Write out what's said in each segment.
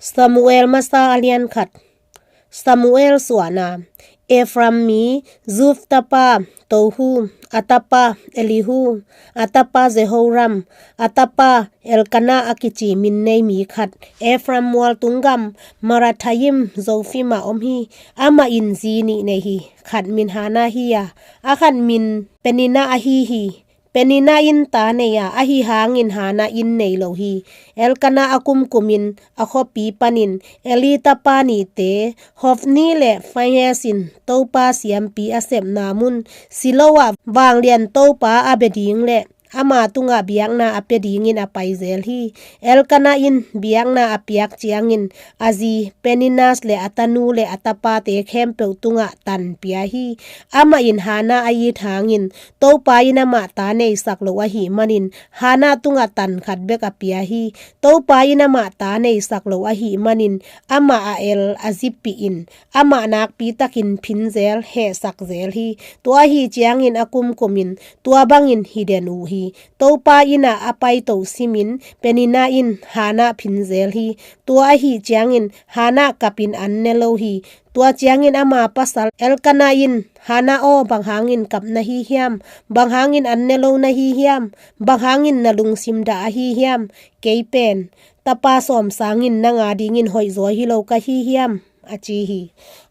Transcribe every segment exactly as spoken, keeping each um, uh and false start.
Samuel masa a lian khat. Samuel suahna. Ephraim mi Zuf tapa Tohu, a tapa Elihu, a tapa Jehoram, a tapa Elkana a kici min nei mi khat Ephraim mual tunggam Marathaim Zophim ah om hi. Amah in zi nih nei hi. Khat min Hana hi a, a khat min Penina ahi hi. Penina in ta nei a, ahi hangin Hana in nei lo hi. Elkana a kumkumin a khuapi panin Eli tapa nihte Hofni le Phinehas in Topa siampi a sepna mun Silo ah vanglian Topa a bia ding le ama tungah biakna a pia dingin a pai zel hi. Elkana in biakna a piak ciangin a zi Peninas le a tanu le a tapate khempeuh tungah tan pia hi. Amah in Hana a it hangin Topa in amah ta neisak lo ahih manin Hana tungah tan khat bek a pia hi. Topa in amah ta neisak lo ahih manin amah a el a zipih in amah nakpi takin phin zel, hehsak zel hi. Tua ahi ciangin a kumkumin tua bangin hi den uh hi. Topa inn ah a paito simin Penina in Hana phin zel hi. Tua ahi ciangin Hana kapin an ne lo hi. Tua ciangin ama pasal Elkana in, Hana aw, bang hangin kap na hi hiam? Bang hangin an ne lo na hi hiam? Bang hangin na lungsim dah ahi hiam? Kei pen tapa sawm sangin nang a dingin hoihzaw hi lo ka hi hiam? A ci hi.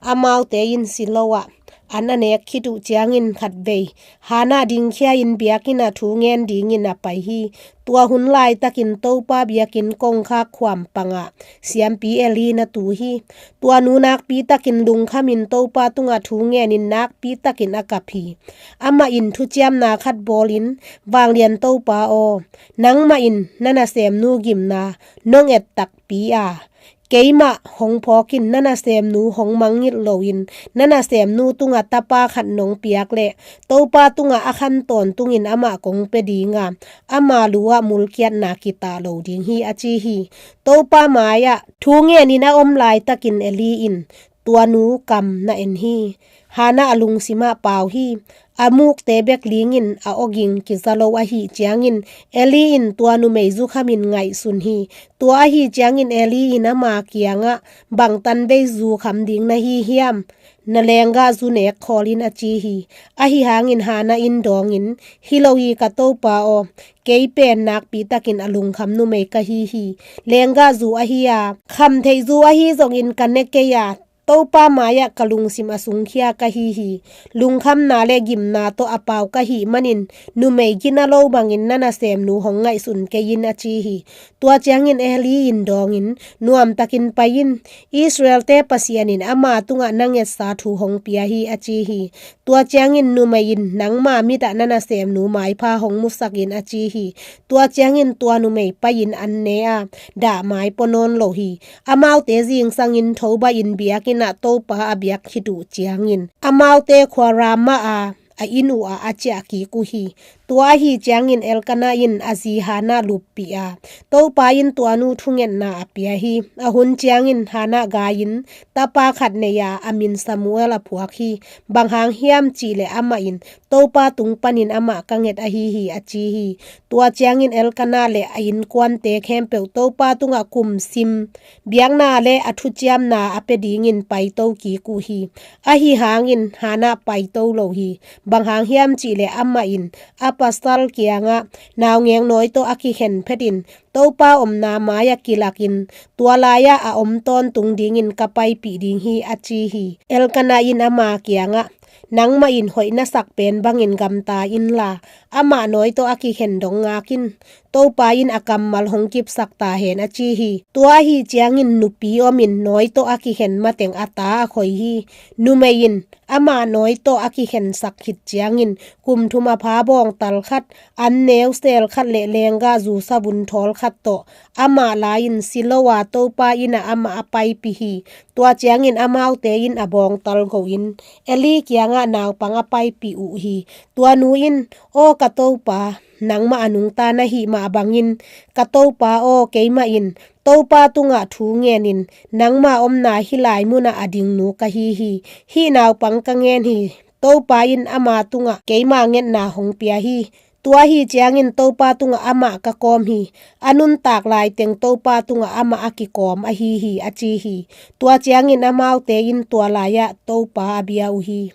Amaute in Silo ah an a nek khit uh ciangin khatvei Hana dingkhia in biakinn ah thu ngen dingin a pai hi. Tua hun laitakin Topa biakinn kongkhak khuam pangah siampi Eli na tu hi. Tua nu nakpi takin lungkhamin Topa tungah thu ngenin nakpi takin a kap hi. Amah in thuciamna khat bawlin, Vanglian Topa aw, nangmah in na nasemnu gimna nong et takpi a, keimah hong phawkin na nasemnu hong mangngilh loin na nasemnu tungah tapa khat nong piak leh Topa tungah a khan tawntungin amah kong pia dinga, ama lu ah mulkiatna kitah lo ding hi, a ci hi. Topa mai-ah thu ngenin a om laitakin Eli in tua nu kam na en hi. Hana a lungsimah pau hi. A mukte bek lingin a awging kiza lo ahi ciangin Eli in tua numei zukhamin ngaihsun hi. Tua ahi ciangin Eli in ama kiangah, bangtan vei zukham ding na hi hiam? Na lenggah zu nek khawlin, a ci hi. Ahi hangin Hana in dawngin, hi lo hi ka Topa aw, kei pen nakpi takin a lungkham numei ka hi hi. Lenggah zu ahi a, khamtheih zu ahi zongin ka ne kei a, Topa mai-ah ka lungsim a sungkhia ka hi hi. Lungkhamna le gimna tawh a pau ka hih manin numei gina lo bangin na nasemnu hong ngaihsun kei in, a ci hi. Tua ciangin Eli in dawngin, nuamtakin pai in, Israel-te Pasian in ama tungah na ngetsa thu hong pia hi, a ci hi. Tua ciangin numei in nangma mitah na nasemnu maipha hong musak in, a ci hi. Tua ciangin tua numei pai-in an ne a, dah mai pua nawn lo hi. Amaute zingsangin thobahin biakinn ah Topa a biak khit uh ciangin amaute khua Ramah a a inn uh ah a ciah kik uh hi. Tua ahi ciangin Elkana in a zi Hana luppih a, Topa in tua nu thungetna a pia hi. A hun ciangin Hana gai-in tapa khat nei a, a min Samuel a phuak hi. Bang hang hiam cihleh amah in, Topa tung panin amah ka nget ahi hi, a ci hi. Tua ciangin Elkana le a innkuante khempeuh Topa tungah kum sim, biakna le a thuciamna a pia dingin paito kik uh hi. Ahi hangin Hana paito lo hi. Bang hang hiam cihleh amah in a pasal kiangah naungek nawi tawh a kikhen phetin Topa omna mai-ah kilakin tua lai-ah a om tawntung dingin ka paipih ding hi, a ci hi. Elkana in ama kiangah, nangmah in hoih na sak pen bangin gamta inla, amah nawi tawh a kikhen dong ngak in. Topa in a kammal hong kipsak ta hen, a ci hi. Tua ahi ciangin nupi omin nawi tawh a kikhen mateng a ta a khoi hi. Numei in amah nawi tawh a kikhensak khit ciangin kum thum a pha bawngtal khat, an neu sel khat le lenggah zu savun thawl khat tawh amah lai-in Silo a Topa inn ah amah a paipih hi. Tua ciangin amaute in a bawngtal goin Eli kiangah naupang a paipih uh hi. Tua nu in, aw ka Topa, nangmah a nungta na hih mah bangin, ka Topa aw, keimah in Topa tungah thu ngenin nangma omna hih lai munah a ding nu ka hi hi. Hih naupang ka ngen hi. Topa in ama tungah keima ngetna hong pia hi. Tua ahih ciangin Topa tungah amah ka kawm hi. A nuntak laiteng Topa tungah amah a kikawm ahi hi, a ci hi. Tua ciangin amaute in tua lai-ah Topa a bia uh hi.